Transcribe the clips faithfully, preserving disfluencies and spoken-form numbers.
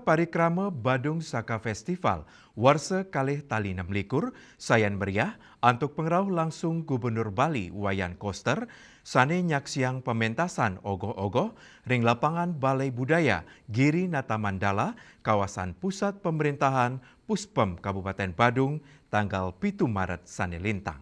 Parikrama Badung Saka Festival warsa kalih tali enam likur sayan meriah antuk pengrauh langsung Gubernur Bali Wayan Koster, sane nyaksiang pementasan ogoh-ogoh ring lapangan Balai Budaya Giri Nata Mandala, kawasan Pusat Pemerintahan Puspem Kabupaten Badung, tanggal pitu Maret sane lintang.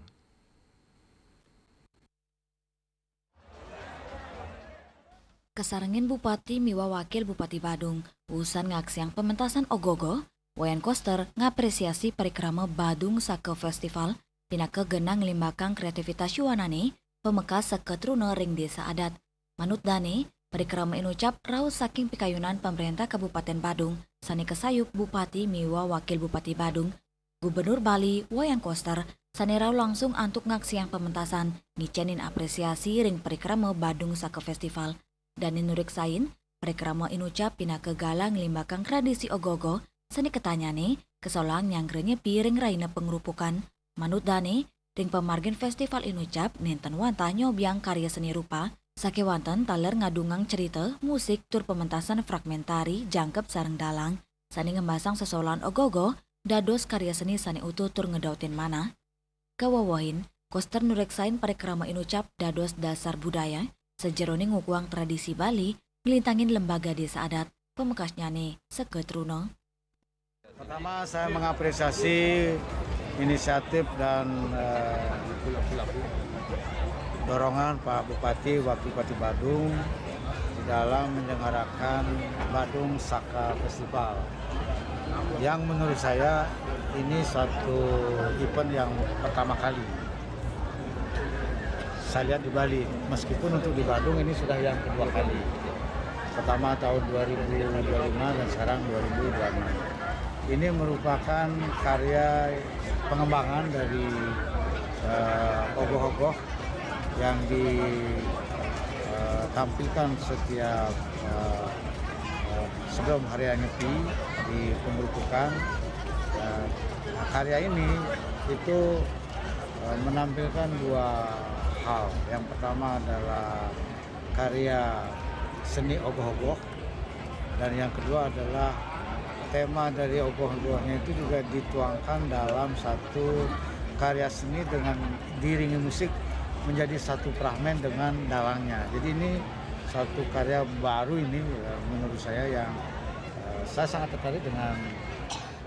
Kasarengin Bupati miwah Wakil Bupati Badung, usan ngaksiang pementasan ogoh-ogoh, Wayan Koster ngapresiasi parikrama Badung Saka Festival pinaka genah nglimbakang kreativitas yuanane pamekas saka truna ring desa adat. Manut dane, parikrama inucap rauh saking pikayunan Pemerintah Kabupaten Badung sane kasayup Bupati miwah Wakil Bupati Badung, Gubernur Bali Wayan Koster sane rauh langsung antuk ngaksiang pementasan ngicenin apresiasi ring parikrama Badung Saka Festival. Dane nureksain, parikrama inucap pinaka galang nglimbakang tradisi ogoh-ogoh sane katanyane kasolang nyanggra nyepi ring rahina pangrupukan. Manut dane, ring pamargin festival inucap nenten wantah nyobiang karya seni rupa, sakewanten taler ngadungang cerita, musik, tur pementasan fragmentari jangkep sareng dalang sane ngembasang sesolahan ogoh-ogoh dados karya seni sane utuh tur ngedautin manah. Kawewehin, Koster nureksain parikrama inucap dados dasar budaya, sajeroning ngukuhang tradisi Bali, nglintangin lembaga desa adat, pamekasnyane saka truna. Pertama, saya mengapresiasi inisiatif dan, eh, dorongan Pak Bupati, Wakil Bupati Badung di dalam menyelenggarakan Badung Saka Festival, yang menurut saya ini satu event yang pertama kali saya lihat di Bali. Meskipun untuk di Badung ini sudah yang kedua kali. Pertama tahun dua ribu dua puluh lima dan sekarang dua ribu dua puluh enam. Ini merupakan karya pengembangan dari, eh, ogoh-ogoh yang ditampilkan setiap, eh, eh, sebelum Hari Raya Nyepi di pengrupukan. Eh, karya ini itu, eh, menampilkan dua hal. Yang pertama adalah karya seni ogoh-ogoh, dan yang kedua adalah tema dari ogoh-ogohnya itu juga dituangkan dalam satu karya seni dengan diiringi musik menjadi satu fragmen dengan dalangnya. Jadi ini satu karya baru ini, eh, menurut saya yang, eh, saya sangat tertarik dengan,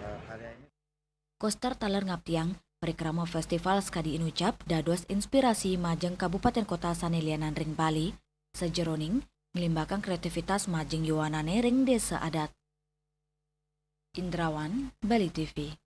eh, karya ini. Koster taler ngaptiang, parikrama festival sakadi inucap dados inspirasi majeng kabupaten kota sane lianan ring Bali, sajeroning nglimbakang kreativitas majeng yuanane ring desa adat. Indrawan, Bali T V.